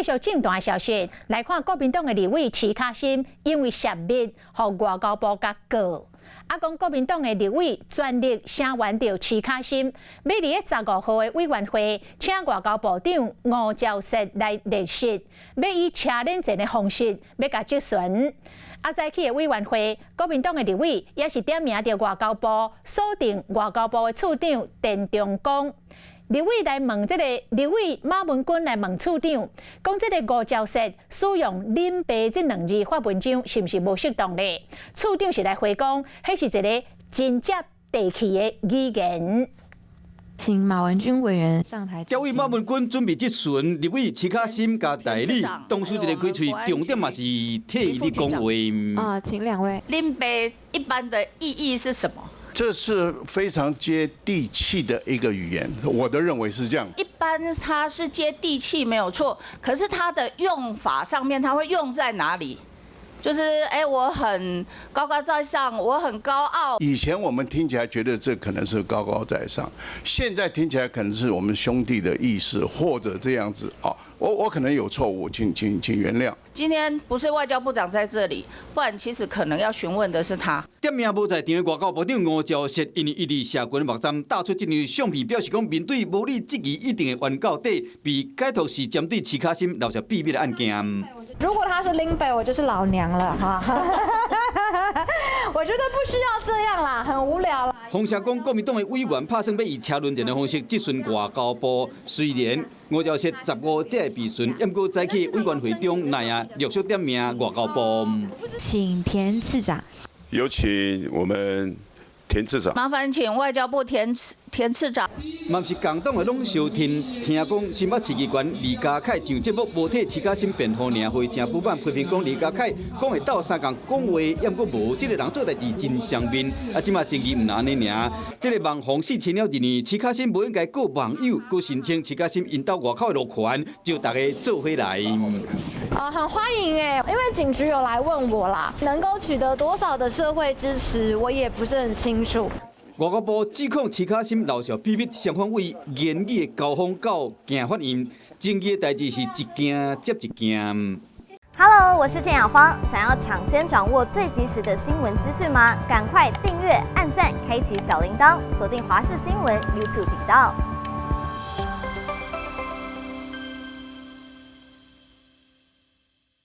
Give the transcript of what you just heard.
繼續政壇的消息，來看國民黨的立委徐卡心，因為洩密，予外交部共告。啊，講國民黨的立委全力聲援著徐卡心，欲佇咧15號的委員會，請外交部長吳釗燮來列席，欲以車輪戰的方式，欲共質詢。啊，早起的委員會，國民黨的立委也是點名著外交部，鎖定外交部的次長田中剛。立委來問這個立委馬文君來問次長，講這個吳釗燮使用“恁爸”這兩字發文章，是毋是無適當咧？次長是來回講，彼是一个真接地氣的語言。請馬文君委員上台。這位馬文君準備質詢立委徐卡心佮代理，當初這個開喙重點嘛是替伊咧講話。啊，請兩位。恁爸一般的意義是什麼？這是非常接地氣的一個語言，我的認為是這樣。一般它是接地氣沒有錯，可是它的用法上面，它會用在哪裡？就是哎，我很高高在上，我很高傲。以前我們聽起來覺得這可能是高高在上，現在聽起來可能是我們兄弟的意思，或者這樣子啊。我可能有錯誤，請原諒。今天不是外交部長在這裡，不然其實可能要詢問的是他。點名無在場的外交部長吳釗燮，因為伊佇社群網站貼出這張相片，表示講面對無理質疑，一定會冤到底，被解讀是針對徐卡心鬧出秘密的案件。如果他是林北，我就是老娘了哈。我覺得不需要這樣啦，很無聊啦。風聲講國民黨的委員拍算欲以車輪戰的方式質詢外交部，雖然吳釗燮15才會備詢，毋過早起委員會中內啊陸續點名外交部。請田次長。有請我們田次長。麻煩請外交部田次長。嘛毋是共黨的攏相挺，聽講新北市議員李家凱上節目無替徐卡心辯護，爾會誠不滿批評講李家凱講會鬥相共講話，毋過無這个人做代誌真雙面。啊，這馬爭議毋若按呢爾，這个網紅性侵了認為徐卡心無應該告網友，閣聲稱徐卡心𪜶兜外口的路權，招大家做伙來。啊，很歡迎哎，因為警局有來問我啦，能夠取得多少的社會支持，我也不是很清楚。外交部指控徐卡心鬧泄秘密，雙方為言語的交鋒到行法院，爭議的代誌是一件接一件。 Hello，我是鄭雅芳，想要搶先掌握最及時的新聞資訊嗎？趕快訂閱、按讚、開啟小鈴鐺，鎖定華視新聞 YouTube 頻道。